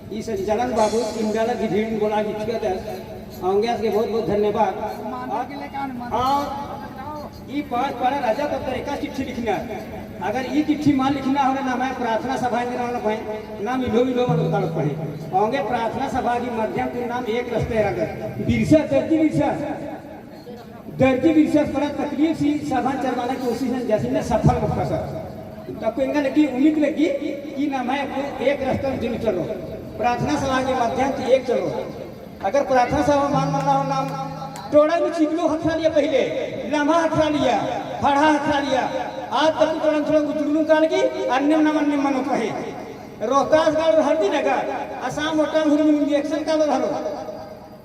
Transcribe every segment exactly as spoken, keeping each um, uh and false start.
ई संचालन बाबू इमडाला गिधीन बोला लिखिया दस, औंगे आस गे बहुत बहुत धन्यवाद। और ई पाँच पाड़ा राजा पत्तर एका चिट्ठी लिखना। अगर ई चिट्ठी मान लिखना होले ना, मैं प्रार्थना सभा में ना पहें, ना मिलो मिलो मन उतार पहें। औंगे प्रार्थना सभा की माध्यम से नाम एक रस्ते रह गए। बिरसा, दर्जी बिरसा। दर्जी बिरसा बड़ा तकलीफ सी सभा चलवाना की कोशिश में जैसे में सफल मौका सर। तब को एंगा लगी, उम्मीद लगी कि ना मैं को एक रस्ता में जरूर चलो। प्रार्थना सभा के माध्यम से एक चलो। अगर प्रार्थना सभा मान मन्ना हो ना, टोड़ा में चिकलो हथरा लिया पहले, लम्हा हथरा लिया, फड़ा हथरा लिया। आज तक टोड़ा में थोड़ा उजड़ुनु काल की, अन्य ना मन्ने मनो पहें। रोहतासगढ़ हर दिन अगर, आसाम होटल हुरमी इंजेक्शन का बदलो।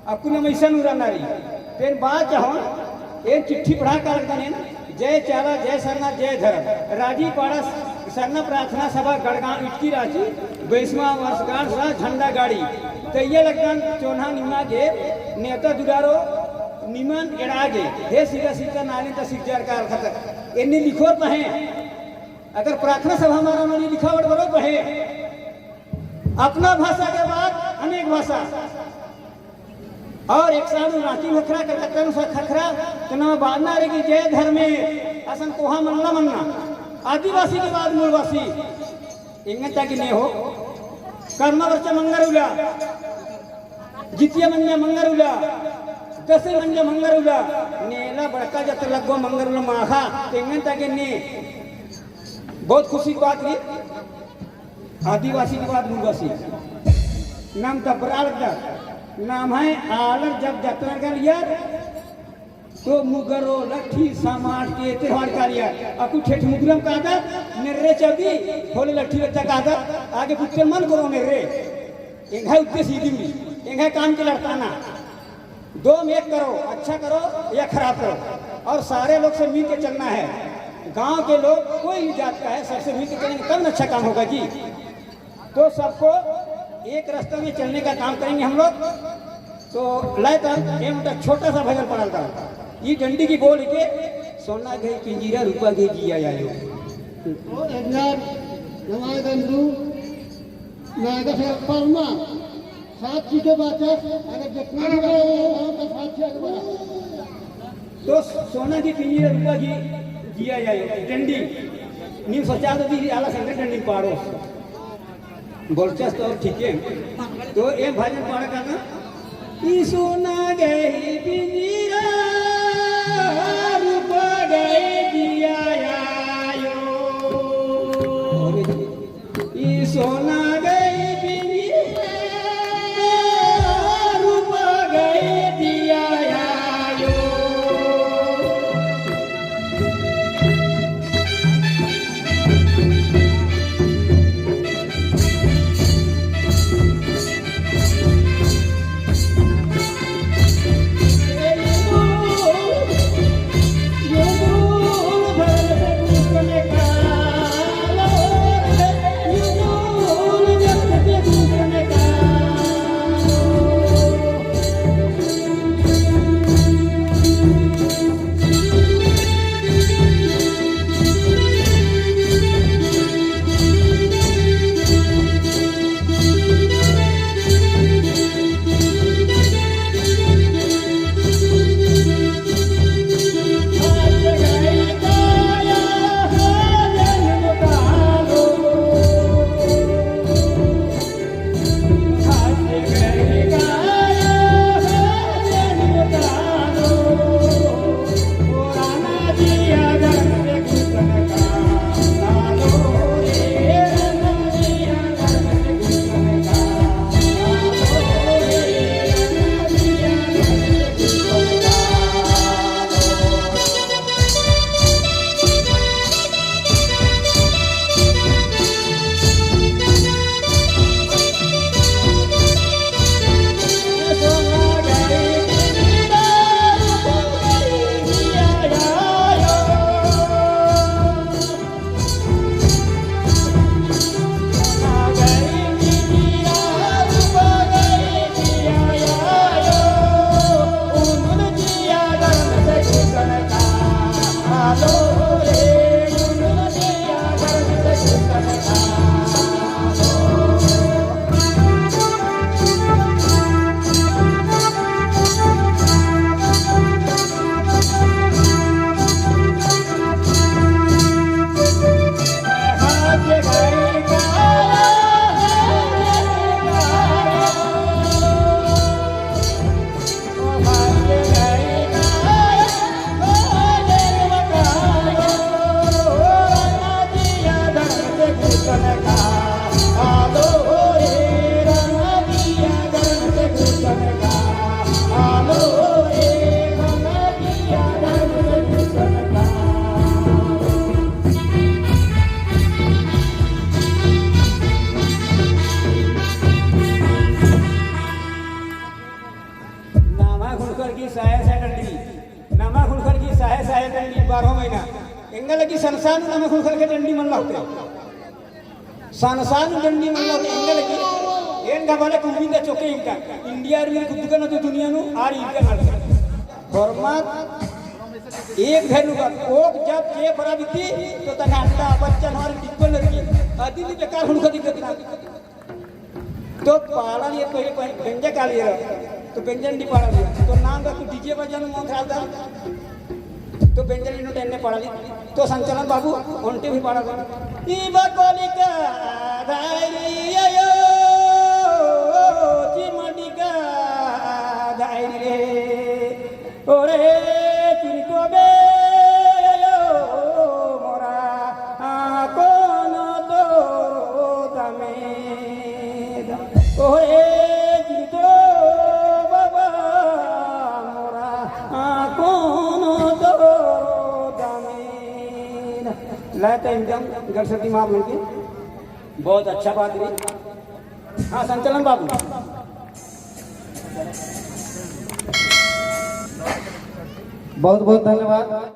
अक्कुन मइसन उरा नारी। तेन बात चाहोन, एन चिट्ठी पढ़ा काल तनेन, जय चाला, जय सरना, जय धर्म। राजी पाड़ा सरना प्रार्थना सभा गढ़गांव इटकी रांची, बैसवा वर्षगांठ रा झंडा गाड़ी। तैया लगदन चोन्हा निमा गे, नेवता दुलारो निमन एड़ा गे। हे सिरा सिरता नाली ता सिरजार काल खतर। एन्ने लिखोर पहें। अगर प्रार्थना सभा मारा मनी लिखावट बरो पहें। अपना भाषा के बाद अनेक भाषा। और एक साल रांची में खरा, कलकत्ता में सा खखरा, तो ना बाजना रे कि जय धर्मे, असन कोहा मन्ना मन्ना। आदिवासी के बाद मूलवासी। एंगन ता गे ने हो, करमा बरचा मंगर उल्ला, जितिया मंजा मंगर उल्ला, दसई मंजा मंगर उल्ला, नेला बड़का जत लग्गो मंगर उल्ला माखा, एंगन ता गे ने। बहुत खुशी की बात रई। आदिवासी के बाद मूलवासी। नाम दबरा लगदर। नाम है आलर जब जतरा कालियर, तो मुगरो लट्ठी समाट के तेरवार कालियर। अक्कु ठेठ मुगरम कादर, नेर्रे चबी, होले लट्ठी बच्चा कादर, आगे पुत्ते मन करो नेर्रे। एंग्है उद्देश्य इदी, एंग्है काम के लड़ताना। दो में एक करो, अच्छा करो या खराब करो, और सारे लोग से मिल के चलना है। गांव के लोग कोई भी जात का है, सबसे मिल के चलेंगे तब न अच्छा काम होगा जी। तो सबको एक रास्ता में चलने का काम करेंगे हम लोग। तो लाए तो एम छोटा सा भजन पड़ा था, ई डंडी की बोल के, सोना गही पिंजीरा रूपा गही जिया आयो। ओ एंगार नवाय दंदू, नागा से परमा। सात चीजें बाचा, अगर जितना भी बाचा, तो सात चीजें बाचा। तो सोना की पिंजरा रूपा की जिया आयो, डंडी। नीम सोचा तो दी आला संगे डंडी पाड़ो। बोलचस तो ठीक है। तो ए भजन पाड़ा करना। ई सोना गही पिंजरा रूपा गही जिया आयो। ई सोना गही पिंजरा, रूपा गही जिया आयो। सहाय सहाय डंडी, नम्है ख़ुरख़र की सहाय सहाय डंडी बारहो महीना। एंगा लगी सनसा नू नम्है ख़ुरख़र की डंडी मल्ला होते। सनसा नू डंडी मल्ला होते एंगा लगी। एन घबाले कुम्बिंदा चोके इनका। India आर मीर कुद्दका ना तो दुनिया नू आर इनका ना लगे। बर्मा एक धैनु का ओक जब जे परा बिती तो तंग्है अंडा बच्चा नू आर डिप्पल लगी। अदिन बेकार हुड़का दिक्कत ना। तो पाड़ा लिए पहले पहले बेंजा काली रहा। तो बेंजा डी पाड़ा लिए। तो नाम का तू DJ बजाना मोन ख्याल था। तो बेंजा डी नोट एन्ने पाड़ा लिए। तो संचालन बाबू ओन्टे भी पाड़ा था। ई बकोलिका धायरी आयो, चिमटिका धायरी रे। ओरे चिरको बे आयो मोरा, आ, कोनो तोरो दमेद। ओरे चिरको बाबा मोरा, आ, कोनो तोरो दमेद। लय तो एकदम गड़सती मार लगे। बहुत अच्छा बात रही। हाँ, संचालन बाबू। बहुत बहुत धन्यवाद।